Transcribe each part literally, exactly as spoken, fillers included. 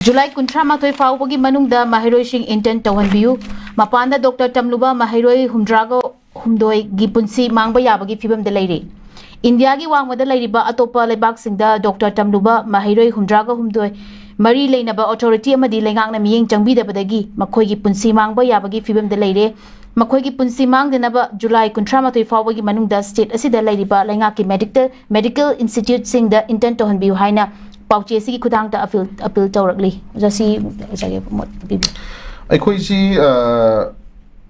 July ꯀꯨꯟꯊ꯭ꯔꯥ ꯃꯥꯊꯣꯏ ꯐꯥꯎꯕꯒꯤ ꯃꯅꯨꯡꯗ ꯃꯍꯩꯔꯣꯏꯁꯤꯡ intern ꯇꯧꯍꯟꯕꯤꯌꯨ꯫ ꯃꯄꯥꯟꯗ ꯗꯣꯛꯇꯔ ꯇꯝꯂꯨꯕ ꯃꯍꯩꯔꯣꯏ ꯍꯨꯝꯗ꯭ꯔꯥꯒ ꯍꯨꯝꯗꯣꯏꯒꯤ ꯄꯨꯟꯁꯤ ꯃꯥꯡꯕ ꯌꯥꯕꯒꯤ ꯐꯤꯕꯝꯗ ꯂꯩꯔꯦ꯫ ꯏꯟꯗꯤꯌꯥꯒꯤ ꯋꯥꯡꯃꯗ ꯂꯩꯔꯤꯕ ꯑꯇꯣꯞꯄ ꯂꯩꯕꯥꯛꯁꯤꯡꯗ ꯗꯣꯛꯇꯔ ꯇꯝꯂꯨꯕ ꯃꯍꯩꯔꯣꯏ ꯍꯨꯝꯗ꯭ꯔꯥꯒ ꯍꯨꯝꯗꯣꯏ ꯃꯔꯤ ꯂꯩꯅꯕ authority ꯑꯃꯗꯤ ꯂꯩꯉꯥꯛꯅ ꯃꯤꯠꯌꯦꯡ ꯆꯪꯕꯤꯗꯕꯗꯒꯤ ꯃꯈꯣꯏꯒꯤ ꯄꯨꯟꯁꯤ ꯃꯥꯡꯕ ꯌꯥꯕꯒꯤ ꯐꯤꯕꯝꯗ ꯂꯩꯔꯦ꯫ ꯃꯈꯣꯏꯒꯤ ꯄꯨꯟꯁꯤ ꯃꯥꯡꯗꯅꯕ ꯖꯨꯂꯥꯏ ꯀꯨꯟꯊ꯭ꯔꯥ ꯃꯥꯊꯣꯏ ꯐꯥꯎꯕꯒꯤ ꯃꯅꯨꯡꯗ state ꯑꯁꯤꯗ ꯂꯩꯔꯤꯕ ꯂꯩꯉꯥꯛꯀꯤ medical, medical instituteꯁꯤꯡꯗ intern ꯇꯧꯍꯟꯕꯤꯌꯨ ꯍꯥꯏꯅ ꯄꯥꯎꯆꯦ ꯑꯁꯤꯒꯤ ꯈꯨꯊꯥꯡꯗ appeal, appeal ꯇꯧꯔꯛꯂꯤ꯫ ꯑꯣꯖꯥ, ꯁꯤ ꯑꯣꯖꯥꯒꯤ ꯃꯣꯠ ꯄꯤꯕꯤꯌꯨ꯫ ꯑꯩꯈꯣꯏꯁꯤ, ꯑ,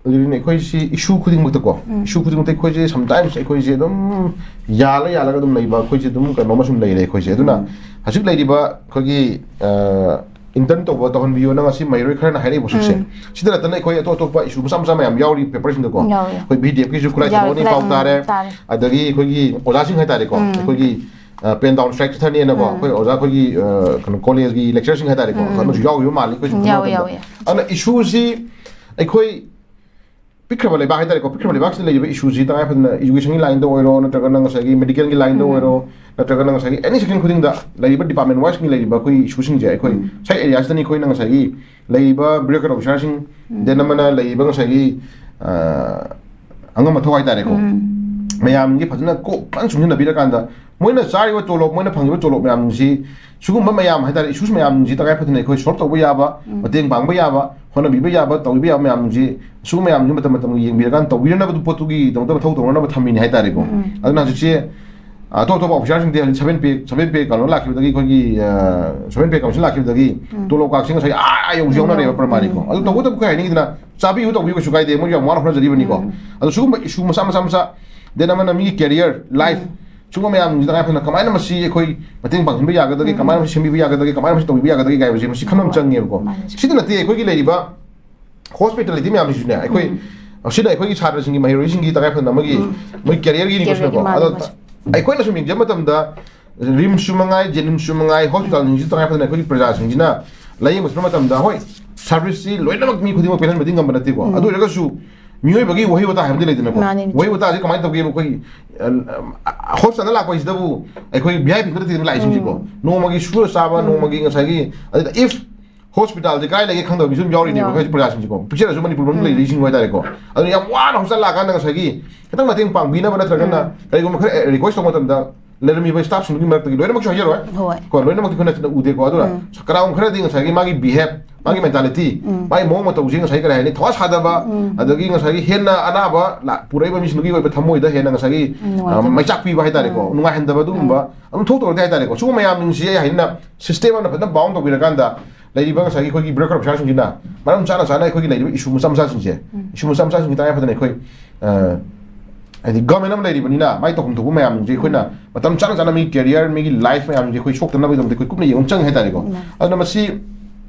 ꯑꯗꯨꯅꯤ, ꯑꯩꯈꯣꯏꯁꯤ issue ꯈꯨꯗꯤꯡꯃꯛꯇꯀꯣ, ꯎꯝ꯫ Issue ꯈꯨꯗꯤꯡꯃꯛꯇ ꯑꯩꯈꯣꯏꯁꯦ sometimes ꯑꯩꯈꯣꯏꯁꯦ ꯑꯗꯨꯝ ꯌꯥꯜꯂ ꯌꯥꯜꯂꯒ ꯑꯗꯨꯝ ꯂꯩꯕ, ꯑꯩꯈꯣꯏꯁꯦ ꯑꯗꯨꯝ ꯀꯩꯅꯣꯝꯃ ꯁꯨꯝ ꯂꯩꯔꯦ ꯑꯩꯈꯣꯏꯁꯦ꯫ ꯑꯗꯨꯅ ꯎꯝ꯫ ꯍꯧꯖꯤꯛ ꯂꯩꯔꯤꯕ ꯑꯩꯈꯣꯏꯒꯤ, ꯑ, intern ꯇꯧꯕ ꯇꯧꯍꯟꯕꯤꯌꯣꯅ ꯉꯁꯤ ꯃꯍꯩꯔꯣꯏ ꯈꯔꯅ ꯍꯥꯏꯔꯛꯏꯕ ꯍꯧꯖꯤꯛꯁꯦ꯫ ꯎꯝ꯫ ꯁꯤꯗ ꯅꯠꯇꯅ ꯑꯩꯈꯣꯏ ꯑꯇꯣꯞ ꯑꯇꯣꯞꯄ issue ꯃꯆꯥ ꯃꯆꯥ ꯃꯌꯥꯝ ꯌꯥꯎꯔꯤ paperꯁꯤꯡꯗꯀꯣ꯫ ꯌꯥꯎꯔꯤ꯫ ꯑꯩꯈꯣꯏ BDFꯀꯤꯁꯨ ꯈꯨꯠꯂꯥꯏ ꯌꯥꯎꯔꯤ, ꯊꯥꯗꯣꯛꯑꯅꯤ ꯈꯨꯠꯂꯥꯏ, ꯄꯥꯎ ꯎꯝ, ꯇꯥꯔꯦ꯫ ꯇꯥꯔꯦ꯫ ꯑꯗꯒꯤ ꯑꯩꯈꯣꯏꯒꯤ ꯑꯣꯖꯥꯁꯤꯡ ꯍꯥꯏꯇꯥꯔꯦꯀꯣ꯫ ꯎꯝ꯫ ꯑꯩꯈꯣꯏꯒꯤ, ꯑ, pen down strike ꯆꯠꯊꯅꯤꯅꯀꯣ꯫ ꯎꯝ꯫ ꯑꯩꯈꯣꯏ ꯑꯣꯖꯥ ꯑꯩꯈꯣꯏꯒꯤ, ꯑ, ꯀꯩꯅꯣ, collegeꯀꯤ lecturerꯁꯤꯡ ꯍꯥꯏꯇꯥꯔꯦꯀꯣ꯫ ꯎꯝ꯫ ꯑꯗꯨꯁꯨ ꯌꯥꯎꯈꯤꯕ ꯃꯥꯜꯂꯤ ꯑꯩꯈꯣꯏ ꯁꯨꯝ ꯎꯝ, ꯌꯥꯎꯋꯤ, ꯈꯟꯕ ꯃꯇꯝꯗ꯫ ꯌꯥꯎꯋꯤ꯫ ꯑꯗꯨꯅ issueꯁꯤ ꯑꯩꯈꯣꯏ ꯄꯤꯛꯈ꯭ꯔꯕ ꯂꯩꯕꯥꯛ ꯍꯥꯏꯇꯥꯔꯦꯀꯣ, ꯄꯤꯛꯈ꯭ꯔꯕ ꯂꯩꯕꯥꯛꯁꯤꯗ ꯂꯩꯔꯤꯕ issueꯁꯤ ꯇꯉꯥꯏ ꯐꯗꯅ educationꯒꯤ lineꯗ ꯑꯣꯏꯔꯣ, ꯅꯠꯇ꯭ꯔꯒꯅ ꯉꯁꯥꯏꯒꯤ medicalꯒꯤ lineꯗ ꯎꯝ꯫ ꯑꯣꯏꯔꯣ, ꯅꯠꯇ꯭ꯔꯒꯅ ꯉꯁꯥꯏꯒꯤ any section ꯈꯨꯗꯤꯡꯗ ꯂꯩꯔꯤꯕ department wiseꯀꯤ ꯂꯩꯔꯤꯕ ꯑꯩꯈꯣꯏ issueꯁꯤꯡꯁꯦ ꯑꯩꯈꯣꯏ ꯎꯝ꯫ ꯁꯥꯏ areaꯁꯤꯗꯅ ꯑꯩꯈꯣꯏꯅ ꯉꯁꯥꯏꯒꯤ ꯂꯩꯔꯤꯕ bureaucrat officerꯁꯤꯡ, ꯎꯝ꯫ Then ꯑꯃꯅ ꯂꯩꯔꯤꯕ ꯉꯁꯥꯏꯒꯤ, ꯑ, ꯑꯉꯝ ꯑꯊꯧ ꯍꯥꯏꯇꯥꯔꯦꯀꯣ, ꯎꯝ꯫ ꯃꯌꯥꯝꯒꯤ ꯐꯖꯅ ꯀꯣꯛ ꯐꯖꯅ ꯆꯨꯡꯁꯤꯟꯅꯕꯤꯔꯀꯥꯟꯗ ꯃꯣꯏꯅ ꯆꯥꯔꯤꯕ ꯇꯣꯂꯣꯞ, ꯃꯣꯏꯅ ꯐꯪꯉꯤꯕ ꯇꯣꯂꯣꯞ ꯃꯌꯥꯝꯁꯤ, ꯁꯤꯒꯨꯝꯕ ꯃꯌꯥꯝ ꯍꯥꯏꯇꯥꯔꯦ, issues ꯃꯌꯥꯝꯁꯤ ꯇꯉꯥꯏ ꯐꯗꯅ ꯑꯩꯈꯣꯏ solve ꯇꯧꯕ ꯌꯥꯕ, ꯎꯝ꯫ ꯃꯇꯦꯡ ꯄꯥꯡꯕ ꯌꯥꯕ, ꯍꯣꯠꯅꯕꯤꯕ ꯌꯥꯕ, ꯇꯧꯕꯤꯕ ꯌꯥꯕ ꯃꯌꯥꯝꯁꯤ, ꯁꯤꯒꯨꯝꯕ ꯃꯌꯥꯝꯁꯤ ꯃꯇꯝ ꯃꯇꯝꯒꯤ ꯌꯦꯡꯕꯤꯔꯀꯥꯟꯗ ꯇꯧꯕꯤꯅꯅꯕ ꯄꯣꯠꯇꯨꯒꯤꯗꯃꯛꯇ ꯃꯊꯧ ꯇꯧꯅꯅꯕ ꯊꯝꯃꯤꯅꯤ ꯍꯥꯏꯇꯥꯔꯦꯀꯣ꯫ ꯎꯝ꯫ ꯑꯗꯨꯅ ꯍꯧꯖꯤꯛꯁꯦ, ꯑꯇꯣꯞ ꯑꯇꯣꯞꯄ officerꯁꯤꯡꯗꯤ ꯍꯧꯖꯤꯛ seven pay, seven pay ꯀꯩꯅꯣ ꯂꯥꯛꯈꯤꯕꯗꯒꯤ, ꯑꯩꯈꯣꯏꯒꯤ, ꯑ, seven pay commission ꯂꯥꯛꯈꯤꯕꯗꯒꯤ ꯎꯝ꯫ ꯇꯣꯂꯣꯞ ꯀꯥꯛꯁꯤ ꯉꯁꯥꯏ ꯑꯥ, ꯑꯥ ꯌꯧꯕꯁꯨ ꯌꯥꯎꯅꯔꯦꯕ ꯎꯝ꯫ ꯄ꯭ꯔꯃꯥꯅꯤꯀꯣ꯫ ꯎꯝ꯫ ꯑꯗꯨ ꯇꯧꯕꯇꯕꯨ ꯑꯩꯈꯣꯏ ꯍꯥꯏꯅꯤꯡꯉꯤꯗꯅ, ꯆꯥꯕꯤꯌꯨ ꯇꯧꯕꯤꯌꯨ ꯀꯩꯁꯨ ꯀꯥꯏꯗꯦ, ꯃꯣꯏꯁꯨ ꯌꯥꯝ ꯋꯥꯅ ꯍꯣꯠꯅꯖꯔꯤꯕꯅꯤꯀꯣ꯫ ꯎꯝ꯫ ꯑꯗꯨ ꯁꯤꯒꯨꯝꯕ issue ꯃꯆꯥ ꯃꯆꯥ ꯃꯆꯥ, then ꯑꯃꯅ ꯃꯤꯒꯤ career, life, ꯎꯝ꯫ ꯁꯤꯒꯨꯝꯕ ꯃꯌꯥꯝꯁꯤꯡꯁꯤ ꯇꯉꯥꯏ ꯐꯗꯅ ꯀꯃꯥꯏꯅ ꯃꯁꯤ ꯑꯩꯈꯣꯏ ꯃꯇꯦꯡ ꯄꯥꯡꯁꯤꯟꯕ ꯌꯥꯒꯗꯒꯦ, ꯎꯝ꯫ ꯀꯃꯥꯏꯅ ꯃꯁꯤ ꯁꯦꯝꯕꯤꯕ ꯌꯥꯒꯗꯒꯦ, ꯀꯃꯥꯏꯅ ꯃꯁꯤ ꯇꯧꯕꯤꯕ ꯌꯥꯒꯗꯒꯦ ꯀꯥꯏꯕꯁꯦ ꯃꯁꯤ ꯈꯟꯕ ꯑꯃ ꯆꯪꯉꯦꯕꯀꯣ꯫ ꯃꯥꯅꯦ꯫ ꯁꯤꯗ ꯅꯠꯇꯦ, ꯑꯩꯈꯣꯏꯒꯤ ꯂꯩꯔꯤꯕ hospitality ꯃꯌꯥꯝꯁꯤꯁꯨꯅꯦ, ꯑꯩꯈꯣꯏ, ꯎꯝ꯫ ꯁꯤꯗ ꯑꯩꯈꯣꯏꯒꯤ ꯁꯥꯇ꯭ꯔꯁꯤꯡꯒꯤ, ꯃꯍꯩꯔꯣꯏꯁꯤꯡꯒꯤ ꯇꯉꯥꯏ ꯐꯗꯅ ꯑꯃꯒꯤ, ꯎꯝ꯫ ꯃꯣꯏ careerꯒꯤ careerꯒꯤ ꯀꯣꯏꯁꯟꯀꯣ꯫ ꯃꯥꯅꯦ, ꯑꯗꯣ ꯃꯥꯅꯦ꯫ ꯑꯩꯈꯣꯏꯅ ꯁꯨꯝ ꯌꯦꯡꯖꯕ ꯃꯇꯝꯗ RIMSꯁꯨ ꯃꯉꯥꯏ, JNIMSꯁꯨ ꯃꯉꯥꯏ, hospitalꯁꯤꯡꯁꯤꯁꯨ ꯇꯉꯥꯏ ꯐꯗꯅ ꯑꯩꯈꯣꯏꯒꯤ ꯄ꯭ꯔꯖꯥꯁꯤꯡꯁꯤꯅ ꯂꯥꯌꯦꯡꯕ ꯆꯠꯄ ꯃꯇꯝꯗ, ꯍꯣꯏ, serviceꯁꯤ ꯂꯣꯏꯅꯃꯛ ꯃꯤ ꯈꯨꯗꯤꯡꯃꯛ ꯄꯤꯍꯟꯕꯗꯤ ꯉꯝꯕ ꯅꯠꯇꯦꯀꯣ꯫ ꯎꯝ꯫ ꯑꯗꯨ ꯑꯣꯏꯔꯒꯁꯨ ꯃꯤꯑꯣꯏꯕꯒꯤ ꯋꯥꯍꯩ ꯋꯥꯇꯥ ꯍꯥꯏꯕꯗꯤ ꯂꯩꯗꯅꯀꯣ꯫ ꯃꯥꯅꯦ, ꯃꯤꯆꯨꯝ꯫ ꯋꯥꯍꯩ ꯋꯥꯇꯥꯁꯦ ꯀꯃꯥꯏꯅ ꯇꯧꯒꯦꯕ? ꯑꯩꯈꯣꯏꯒꯤ ꯍꯣꯁꯄꯤꯇꯥꯜꯗ ꯂꯥꯛꯄ ꯍꯥꯏꯁꯤꯗꯕꯨ ꯑꯩꯈꯣꯏ ꯚꯤ ꯑꯥꯏ ꯄꯤ ꯅꯠꯇꯦꯗꯅ ꯂꯥꯛꯏꯁꯤꯡꯁꯤꯀꯣ꯫ ꯎꯝ꯫ ꯅꯣꯡꯃꯒꯤ ꯁꯨꯔ ꯆꯥꯕ, ꯎꯝ꯫ ꯅꯣꯡꯃꯒꯤ ꯉꯁꯥꯏꯒꯤ, ꯑꯗꯨꯗ if ꯍꯣꯁꯄꯤꯇꯥꯜꯁꯦ ꯀꯥꯏ ꯂꯩꯒꯦ ꯈꯪꯗꯕ ꯃꯤꯁꯨ ꯑꯗꯨꯝ ꯌꯥꯎꯔꯤꯅꯦꯕ ꯌꯥꯎꯔꯤ꯫ ꯑꯩꯈꯣꯏ ꯄ꯭ꯔꯖꯥꯁꯤꯡꯁꯤꯀꯣ, ꯄꯤꯛꯆꯔꯁꯨ ꯃꯅꯤꯄꯨꯔ ꯃꯅꯨꯡꯗ ꯎꯝ꯫ ꯂꯩꯔꯤꯁꯤꯡ ꯍꯥꯏꯇꯥꯔꯦꯀꯣ꯫ ꯑꯗꯨꯅ ꯌꯥꯝ ꯋꯥꯅ ꯍꯣꯁꯄꯤꯇꯥꯜ ꯂꯥꯛꯑꯀꯥꯟꯗ ꯉꯁꯥꯏꯒꯤ ꯈꯤꯇꯪ ꯃꯇꯦꯡ ꯄꯥꯡꯕꯤꯅꯕ ꯅꯠꯇ꯭ꯔꯒꯅ ꯎꯝ꯫ ꯀꯔꯤꯒꯨꯝꯕ ꯈꯔ ꯔꯤꯀ꯭ꯋꯦꯁ ꯇꯧꯕ ꯃꯇꯝꯗ ꯂꯩꯔꯝꯃꯤꯕ ꯁ꯭ꯇꯥꯐꯁꯤꯡꯗꯨꯒꯤ ꯃꯔꯛꯇꯒꯤ ꯂꯣꯏꯅꯃꯛꯁꯨ ꯍꯥꯏꯖꯔꯣꯏ꯫ ꯍꯣꯏ꯫ ꯀꯣ, ꯂꯣꯏꯅꯃꯛꯇꯤ ꯑꯩꯈꯣꯏꯅ ꯁꯤꯗ ꯎꯗꯦꯀꯣ꯫ ꯑꯗꯨꯅ ꯎꯝ꯫ ꯀꯅꯥꯒꯨꯝꯕ ꯈꯔꯗꯤ ꯉꯁꯥꯏꯒꯤ ꯃꯥꯒꯤ ꯕꯤꯍꯦꯞ, ꯃꯥꯒꯤ ꯃꯦꯟꯇꯥꯂꯤꯇꯤ, ꯎꯝ꯫ ꯃꯥꯒꯤ ꯃꯑꯣꯡ ꯃꯇꯧꯁꯦ ꯉꯁꯥꯏꯒꯤ ꯀꯔꯤ ꯍꯥꯏꯅꯤ, ꯊꯋꯥ ꯁꯥꯗꯕ, ꯎꯝ꯫ ꯑꯗꯒꯤ ꯉꯁꯥꯏꯒꯤ ꯍꯦꯟꯅ ꯑꯅꯥꯕ ꯂꯥ-, ꯄꯨꯔꯛꯏꯕ ꯃꯤꯁꯤꯡꯗꯨꯒꯤ ꯑꯣꯏꯕ ꯊꯃꯣꯏꯗ ꯍꯦꯟꯅ ꯉꯁꯥꯏꯒꯤ, ꯎꯝ, ꯅꯨꯡꯉꯥꯏꯇꯕ꯫ ꯑ, ꯃꯩꯆꯥꯛ ꯄꯤꯕ ꯍꯥꯏꯇꯥꯔꯦꯀꯣ, ꯎꯝ꯫ ꯅꯨꯡꯉꯥꯏꯍꯟꯗꯕ ꯑꯗꯨꯒꯨꯝꯕ ꯎꯝ꯫ ꯑꯗꯨꯝ ꯊꯣꯛꯇꯧꯔꯗꯤ ꯍꯥꯏꯇꯥꯔꯦꯀꯣ꯫ ꯁꯤꯒꯨꯝꯕ ꯃꯌꯥꯝꯁꯤꯡꯁꯦ ꯑꯩ ꯍꯥꯏꯅ ꯁꯤꯁꯇꯦꯝ ꯑꯃꯅ ꯐꯖꯅ ꯕꯥꯎꯟ ꯇꯧꯕꯤꯔꯀꯥꯟꯗ ꯂꯩꯔꯤꯕ ꯉꯁꯥꯏꯒꯤ ꯑꯩꯈꯣꯏꯒꯤ ꯕ꯭ꯌꯨꯔꯣꯀ꯭ꯔꯥꯠ ꯑꯣꯐꯤꯁꯥꯔꯁꯤꯡꯁꯤꯅ ꯃꯔꯝ ꯆꯥꯅ ꯆꯥꯅ ꯑꯩꯈꯣꯏꯒꯤ ꯂꯩꯔꯤꯕ ꯏꯁꯨ ꯃꯆꯥ ꯃꯆꯥꯁꯤꯡꯁꯦ, ꯏꯁꯨ ꯃꯆꯥ ꯃꯆꯥꯁꯤꯡꯁꯦ ꯇꯉꯥꯏ ꯐꯗꯅ ꯑꯩꯈꯣꯏ, ꯑ, ꯍꯥꯏꯗꯤ ꯒꯚꯔꯟꯃꯦꯟꯠ ꯑꯃ ꯂꯩꯔꯤꯕꯅꯤꯅ ꯃꯥꯏ ꯇꯧꯐꯝ ꯊꯣꯛꯄ ꯃꯌꯥꯝꯁꯦ ꯑꯩꯈꯣꯏꯅ ꯃꯇꯝ ꯆꯥꯅ ꯆꯥꯅ ꯃꯤꯒꯤ ꯀꯦꯔꯤꯌꯔ, ꯃꯤꯒꯤ ꯂꯥꯏꯐ ꯃꯌꯥꯝꯁꯦ ꯑꯩꯈꯣꯏ ꯁꯣꯛꯇꯅꯕꯒꯤꯗꯃꯛꯇ ꯑꯩꯈꯣꯏ ꯀꯨꯞꯅ ꯌꯦꯡꯕ ꯑꯃ ꯆꯪꯉꯦ ꯍꯥꯏꯇꯥꯔꯦꯀꯣ꯫ ꯎꯝ꯫ ꯑꯗꯨꯅ ꯃꯁꯤ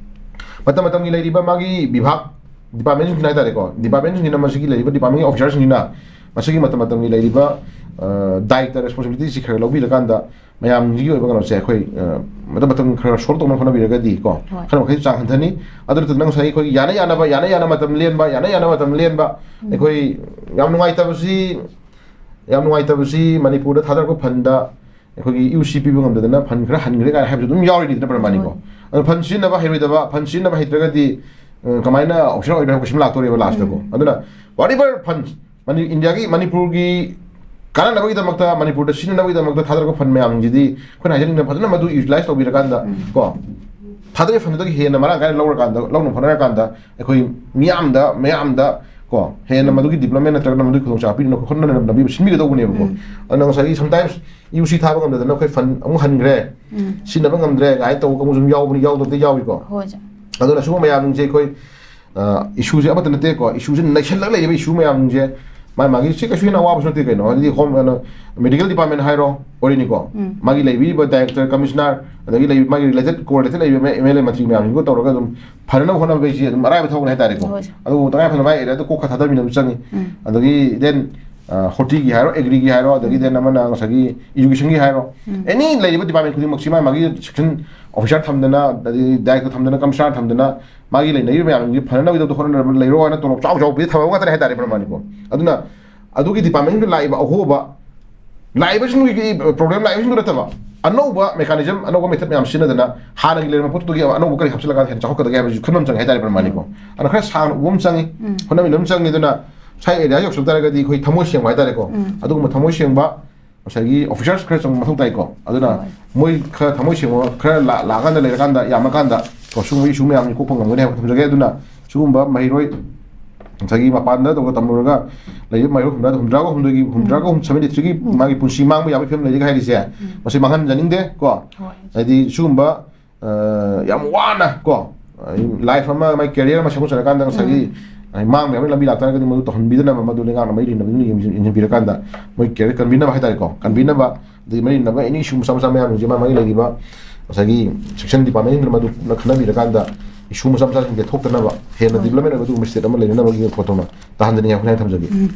ꯃꯇꯝ ꯃꯇꯝꯒꯤ ꯂꯩꯔꯤꯕ ꯃꯥꯒꯤ ꯕꯤꯚꯥꯒ, ꯗꯤꯄꯥꯔꯠꯃꯦꯟꯁꯤꯡꯁꯤꯅ ꯍꯥꯏꯇꯥꯔꯦꯀꯣ, ꯗꯤꯄꯥꯔꯠꯃꯦꯟꯁꯤꯡꯁꯤꯅ ꯃꯁꯤꯒꯤ ꯂꯩꯔꯤꯕ ꯗꯤꯄꯥꯔꯠꯃꯦꯟꯒꯤ ꯑꯣꯐꯤꯁꯔꯁꯤꯡꯁꯤꯅ ꯃꯁꯤꯒꯤ ꯃꯇꯝ ꯃꯇꯝꯒꯤ ꯂꯩꯔꯤꯕ, ꯑ, ꯗꯥꯏꯇ, ꯔꯦꯁꯄꯣꯟꯁꯤꯕꯤꯂꯤꯇꯤꯁꯤ ꯈꯔ ꯂꯧꯕꯤꯔꯀꯥꯟꯗ ꯃꯌꯥꯝꯁꯤꯒꯤ ꯑꯣꯏꯕ ꯀꯩꯅꯣꯁꯦ ꯑꯩꯈꯣꯏ, ꯑ, ꯃꯇꯝ ꯃꯇꯝ ꯈꯔ ꯁꯣꯜꯕ ꯇꯧꯅꯕ ꯍꯣꯠꯅꯕꯤꯔꯒꯗꯤ ꯀꯣ, ꯍꯣꯏ꯫ ꯈꯔ ꯃꯈꯩ ꯆꯥꯡ ꯍꯟꯊꯅꯤ꯫ ꯑꯗꯨ ꯅꯠꯇꯅ ꯉꯁꯥꯏꯒꯤ ꯑꯩꯈꯣꯏꯒꯤ ꯌꯥꯅ ꯌꯥꯅꯕ, ꯌꯥꯅ ꯌꯥꯅ ꯃꯇꯝ ꯂꯦꯟꯕ, ꯌꯥꯅ ꯌꯥꯅ ꯃꯇꯝ ꯂꯦꯟꯕ, ꯎꯝ꯫ ꯑꯩꯈꯣꯏ ꯌꯥꯝ ꯅꯨꯡꯉꯥꯏꯇꯕꯁꯤ, ꯌꯥꯝ ꯅꯨꯡꯉꯥꯏꯇꯕꯁꯤ ꯃꯅꯤꯄꯨꯔꯗ ꯊꯥꯗꯔꯛꯄ ꯐꯟꯗ ꯑꯩꯈꯣꯏꯒꯤ ꯌꯨ ꯁꯤ ꯄꯤꯕ ꯉꯝꯗꯗꯅ ꯐꯟ ꯈꯔ ꯍꯟꯈ꯭ꯔꯦ ꯀꯥꯏꯅ ꯍꯥꯏꯕꯁꯨ ꯑꯗꯨꯝ ꯌꯥꯎꯔꯤꯅꯤ ꯅꯠꯇ꯭ꯔꯥ ꯃꯥꯅꯤꯀꯣ? ꯍꯣꯏ꯫ ꯑꯗꯣ ꯐꯟ ꯁꯤꯖꯤꯟꯅꯕ ꯍꯩꯔꯣꯏꯗꯕ, ꯐꯟ ꯁꯤꯖꯤꯟꯅꯕ ꯍꯩꯇ꯭ꯔꯒꯗꯤ, ꯑ, ꯀꯃꯥꯏꯅ ꯑꯣꯐꯤꯁꯥꯔ ꯑꯣꯏꯕ ꯍꯥꯏꯕ ꯀꯩꯁꯨꯝ ꯂꯥꯛꯇꯣꯔꯦꯕ ꯂꯥꯁꯇꯀꯣ꯫ ꯎꯝ꯫ ꯑꯗꯨꯅ whatever funds, ꯃꯅꯤ-, ꯏꯟꯗꯤꯌꯥꯒꯤ, ꯃꯅꯤꯄꯨꯔꯒꯤ ꯀꯥꯟꯅꯅꯕꯒꯤꯗꯃꯛꯇ, ꯃꯅꯤꯄꯨꯔꯗ ꯁꯤꯖꯤꯟꯅꯅꯕꯒꯤꯗꯃꯛꯇ ꯊꯥꯗꯔꯛꯄ ꯐꯟ ꯃꯌꯥꯝꯁꯤꯡꯁꯤꯗꯤ ꯑꯩꯈꯣꯏꯅ ꯍꯥꯏꯖꯅꯤꯡꯕ ꯐꯖꯅ ꯃꯗꯨ ꯌꯨꯇꯤꯂꯥꯏꯁ ꯇꯧꯕꯤꯔꯀꯥꯟꯗ ꯎꯝ꯫ ꯀꯣ, ꯊꯥꯗꯔꯤꯕ ꯐꯟꯗꯨꯗꯒꯤ ꯍꯦꯟꯅ ꯃꯔꯥꯡ ꯀꯥꯏꯅ ꯂꯧꯔꯀꯥꯟꯗ, ꯂꯧꯅꯕ ꯍꯣꯠꯅꯔꯀꯥꯟꯗ ꯑꯩꯈꯣꯏ ꯃꯤꯌꯥꯝꯗ, ꯃꯌꯥꯝꯗ ꯀꯣ, ꯍꯦꯟꯅ ꯎꯝ꯫ ꯃꯗꯨꯒꯤ ꯗꯤꯕ꯭ꯂꯞꯃꯦꯟ ꯅꯠꯇ꯭ꯔꯒꯅ ꯃꯗꯨꯒꯤ ꯈꯨꯗꯣꯡꯆꯥꯕ ꯄꯤꯅꯕ ꯍꯣꯠꯅꯅꯕ ꯂꯝꯕꯤ ꯑꯃ ꯁꯤꯟꯕꯤꯒꯗꯧꯕꯅꯦꯕꯀꯣ꯫ ꯎꯝ꯫ ꯑꯗꯨꯅ ꯉꯁꯥꯏꯒꯤ sometimes ꯌꯨ ꯁꯤ ꯊꯥꯕ ꯉꯝꯗꯗꯅ ꯑꯩꯈꯣꯏ ꯐꯟ ꯑꯃꯨꯛ ꯍꯟꯈ꯭ꯔꯦ, ꯎꯝ꯫ ꯁꯤꯖꯤꯟꯅꯕ ꯉꯝꯗ꯭ꯔꯦ ꯀꯥꯏꯅ ꯇꯧꯕ ꯀꯥꯡꯕꯨꯁꯨ ꯑꯗꯨꯝ ꯌꯥꯎꯕꯅꯤ, ꯌꯥꯎꯗꯕꯗꯤ ꯌꯥꯎꯏꯀꯣ꯫ ꯍꯣꯏ, ꯑꯣꯖꯥ꯫ ꯑꯗꯨꯅ ꯁꯤꯒꯨꯝꯕ ꯃꯌꯥꯝꯁꯦ ꯑꯩꯈꯣꯏ, ꯑ, ꯏꯁꯨꯁꯦ ꯑꯃꯠꯇ ꯅꯠꯇꯦꯀꯣ, ꯏꯁꯨꯁꯦ ꯅꯩꯁꯜꯂꯒ ꯂꯩꯔꯤꯕ ꯏꯁꯨ ꯃꯌꯥꯝꯁꯦ ꯃꯥꯒꯤ, ꯃꯥꯒꯤ ꯁꯤ ꯀꯩꯁꯨ ꯍꯦꯟꯅ ꯑꯋꯥꯕꯁꯨ ꯅꯠꯇꯦ ꯀꯩꯅꯣ, ꯍꯥꯏꯗꯤ ꯍꯣꯝ, ꯀꯩꯅꯣ, ꯃꯦꯗꯤꯀꯦꯜ ꯗꯤꯄꯥꯔꯠꯃꯦꯟ ꯍꯥꯏꯔꯣ, ꯑꯣꯏꯔꯅꯤꯀꯣ, ꯎꯝ꯫ ꯃꯥꯒꯤ ꯂꯩꯕꯤꯔꯤꯕ ꯗꯥꯏꯔꯦꯛꯇꯔ, ꯀꯃꯤꯁꯅꯔ, ꯑꯗꯒꯤ ꯂꯩ-, ꯃꯥꯒꯤ ꯔꯤꯂꯦꯇꯦꯠ, ꯀꯣ ꯔꯤꯂꯦꯇꯦꯠ ꯂꯩꯔꯤꯕ ꯑꯦꯝ ꯑꯦꯜ ꯑꯦ ꯃꯟꯇ꯭ꯔꯤ ꯃꯌꯥꯝꯁꯤꯡꯒ ꯇꯧꯔꯒ ꯑꯗꯨꯝ ꯐꯅꯅꯕ ꯍꯣꯠꯅꯕꯒꯤꯁꯤ ꯑꯗꯨꯝ ꯑꯔꯥꯏꯕ ꯊꯕꯛꯅꯤ ꯍꯥꯏꯇꯥꯔꯦꯀꯣ꯫ ꯍꯣꯏ꯫ ꯑꯗꯨꯕꯨ ꯇꯉꯥꯏ ꯐꯗꯅ ꯃꯥꯒꯤ ꯑꯦꯔꯤꯌꯥꯗ ꯀꯣꯛ ꯈꯔ ꯊꯥꯗꯃꯤꯟꯅꯕ ꯆꯪꯉꯤ꯫ ꯎꯝ꯫ ꯑꯗꯒꯤ then ꯍꯣꯔꯇꯤꯒꯤ ꯍꯥꯏꯔꯣ, ꯑꯦꯒ꯭ꯔꯤꯒꯤ ꯍꯥꯏꯔꯣ, ꯑꯗꯒꯤꯗꯤ ꯑꯃꯅ ꯉꯁꯥꯏꯒꯤ ꯏꯖꯨꯀꯦꯁꯟꯒꯤ ꯍꯥꯏꯔꯣ, ꯑꯦꯅꯤ ꯂꯩꯔꯤꯕ ꯗꯤꯄꯥꯔꯠꯃꯦꯟ ꯈꯨꯗꯤꯡꯃꯛꯁꯤ ꯃꯥꯒꯤ ꯃꯥꯒꯤ ꯁꯦꯛꯁꯟ ꯑꯣꯐꯤꯁꯥꯔ ꯊꯝꯗꯅ, ꯑꯗꯩ ꯗꯥꯏꯔꯦꯛꯇꯔ ꯊꯝꯗꯅ, ꯀꯃꯤꯁꯅꯔ ꯊꯝꯗꯅ, ꯃꯥꯒꯤ ꯂꯩꯅꯔꯤꯕ ꯃꯌꯥꯝꯁꯤꯡꯁꯤ ꯐꯅꯅꯕꯒꯤꯗꯃꯛꯇ ꯍꯣꯠꯅꯅꯕ ꯂꯩꯔꯣ ꯍꯥꯏꯅ ꯇꯣꯂꯣꯞ ꯆꯥꯎ ꯆꯥꯎ ꯄꯤꯗ ꯊꯝꯕ ꯉꯥꯛꯇꯅꯦ ꯍꯥꯏꯇꯥꯔꯦ ꯄ꯭ꯔꯃꯥꯅꯤꯀꯣ꯫ ꯑꯗꯨꯅ ꯑꯗꯨꯒꯤ ꯗꯤꯄꯥꯔꯠꯃꯦꯟꯗꯨ ꯂꯥꯛꯏꯕ ꯑꯍꯣꯕ, ꯂꯥꯛꯏꯕꯁꯤꯡꯗꯨꯒꯤ ꯄ꯭ꯔꯣꯕ꯭ꯂꯦꯝ ꯂꯥꯛꯏꯕꯁꯤꯡꯗꯨ ꯅꯠꯇꯕ, ꯑꯅꯧꯕ ꯃꯦꯀꯥꯅꯤꯖꯝ, ꯑꯅꯧꯕ ꯃꯦꯊꯠ ꯃꯌꯥꯝ ꯁꯤꯖꯤꯟꯅꯗꯅ ꯍꯥꯟꯅꯒꯤ ꯂꯩꯔꯝꯕ ꯄꯣꯠꯇꯨꯗꯒꯤ ꯑꯅꯧꯕ ꯀꯔꯤ ꯍꯥꯞꯆꯤꯜꯂꯀꯥꯟꯗ ꯍꯦꯟꯅ ꯆꯥꯎꯈꯠꯀꯗꯒꯦ ꯍꯥꯏꯕꯁꯤ ꯈꯟꯕ ꯑꯃ ꯆꯪꯉꯦ ꯍꯥꯏꯇꯥꯔꯦ ꯄ꯭ꯔꯃꯥꯅꯤꯀꯣ꯫ ꯑꯗꯨꯅ ꯈꯔ ꯁꯥꯡꯅ ꯎꯕ ꯑꯃ ꯆꯪꯉꯤ, ꯎꯝ꯫ ꯍꯣꯠꯅꯃꯤꯟꯅꯕ ꯑꯃ ꯆꯪꯉꯤ꯫ ꯑꯗꯨꯅ ꯁ꯭ꯋꯥꯏ ꯑꯦꯔꯤꯌꯥ ꯌꯧꯁꯤꯜꯂꯛ ꯇꯥꯔꯒꯗꯤ ꯑꯩꯈꯣꯏ ꯊꯃꯣꯏ ꯁꯦꯡꯕ ꯍꯥꯏꯇꯥꯔꯦꯀꯣ꯫ ꯎꯝ꯫ ꯑꯗꯨꯒꯨꯝꯕ ꯊꯃꯣꯏ ꯁꯦꯡꯕ ꯉꯁꯥꯏꯒꯤ ꯑꯣꯐꯤꯁꯥꯔꯁ ꯈꯔ ꯆꯪꯕ ꯃꯊꯧ ꯇꯥꯏꯀꯣ꯫ ꯑꯗꯨꯅ ꯍꯣꯏ꯫ ꯃꯣꯏ ꯈꯔ ꯊꯃꯣꯏ ꯁꯦꯡꯕ ꯈꯔ ꯂꯥ-, ꯂꯥꯛꯑꯀꯥꯟꯗ, ꯂꯩꯔꯀꯥꯟꯗ, ꯌꯥꯝꯃꯀꯥꯟꯗ ꯀꯣ, ꯁꯤꯒꯨꯝꯕ ꯏꯁꯨ ꯃꯌꯥꯝꯁꯤ ꯀꯣꯛꯄ ꯉꯝꯒꯅꯤ ꯍꯥꯏꯕ ꯊꯝꯖꯒꯦ꯫ ꯑꯗꯨꯅ ꯁꯤꯒꯨꯝꯕ ꯃꯍꯩꯔꯣꯏ ꯉꯁꯥꯏꯒꯤ ꯃꯄꯥꯟꯗ ꯇꯧꯔꯒ ꯇꯝꯂꯨꯔꯒ ꯂꯩꯔꯤꯕ ꯃꯍꯩꯔꯣꯏ ꯍꯨꯝꯗ꯭ꯔꯥ, ꯍꯨꯝꯗ꯭ꯔꯥꯒ ꯍꯨꯝꯗꯣꯏꯒꯤ, ꯎꯝ꯫ ꯍꯨꯝꯗ꯭ꯔꯥꯒ ꯍꯨꯝ-, seventy three ꯒꯤ ꯎꯝ꯫ ꯃꯥꯒꯤ ꯄꯨꯟꯁꯤ ꯃꯥꯡꯕ ꯌꯥꯕꯒꯤ ꯐꯤꯕꯝ ꯂꯩꯔꯤꯒ ꯍꯥꯏꯔꯤꯁꯦ, ꯎꯝ꯫ ꯃꯁꯤ ꯃꯥꯡꯍꯟꯖꯅꯤꯡꯗꯦ ꯀꯣ꯫ ꯍꯣꯏ꯫ ꯍꯥꯏꯗꯤ ꯁꯤꯒꯨꯝꯕ ꯑ, ꯌꯥꯝ ꯋꯥꯅ ꯀꯣ, ꯑ, ꯂꯥꯏꯐ ꯑꯃ, ꯃꯥꯏ ꯀꯦꯔꯤꯌꯔ ꯑꯃ ꯁꯦꯝꯒꯠꯆꯔꯀꯥꯟꯗ ꯉꯁꯥꯏꯒꯤ, ꯎꯝ꯫ ꯑ, ꯃꯥꯡꯕ ꯌꯥꯕ ꯂꯝꯕꯤ ꯂꯥꯛꯇꯥꯔꯒꯗꯤ ꯃꯗꯨ ꯇꯧꯍꯟꯕꯤꯗꯅꯕ, ꯃꯗꯨ ꯂꯩꯉꯥꯛꯅ ꯃꯔꯤ ꯂꯩꯅꯕꯁꯤꯡꯅ ꯌꯦꯡꯁꯤꯟ-, ꯌꯦꯡꯁꯤꯟꯕꯤꯔꯀꯥꯟꯗ ꯃꯣꯏ ꯀꯦꯔꯤꯌꯔ ꯀꯟꯕꯤꯅꯕ ꯍꯥꯏꯇꯥꯔꯦꯀꯣ, ꯀꯟꯕꯤꯅꯕ, ꯑꯗꯒꯤ ꯃꯔꯤ ꯂꯩꯅꯕ ꯑꯦꯅꯤ ꯏꯁꯨ ꯃꯆꯥ ꯃꯆꯥ ꯃꯌꯥꯝꯁꯤꯡꯁꯦ ꯃꯥ ꯃꯥꯒꯤ ꯂꯩꯔꯤꯕ ꯉꯁꯥꯏꯒꯤ ꯁꯦꯛꯁꯟ ꯗꯤꯄꯥꯔꯠꯃꯦꯟꯁꯤꯡꯗꯨꯅ ꯃꯗꯨ ꯄꯨꯟꯅ ꯈꯟꯅꯕꯤꯔꯀꯥꯟꯗ ꯏꯁꯨ ꯃꯆꯥ ꯃꯆꯥꯁꯤꯡꯁꯦ ꯊꯣꯛꯇꯅꯕ, ꯍꯦꯟꯅ ꯍꯣꯏ꯫ ꯗꯤꯕ꯭ꯂꯞꯃꯦꯟ ꯑꯣꯏꯕ ꯑꯗꯨꯒꯨꯝꯕ ꯁ꯭ꯇꯦꯠ ꯑꯃ ꯂꯩꯅꯅꯕꯒꯤ ꯈꯣꯠꯇꯣꯛꯅ ꯇꯥꯍꯟꯖꯅꯤꯡꯉꯤ ꯍꯥꯏꯕ ꯈꯨꯟꯅꯥꯏ ꯊꯝꯖꯒꯦ꯫ ꯎꯝ,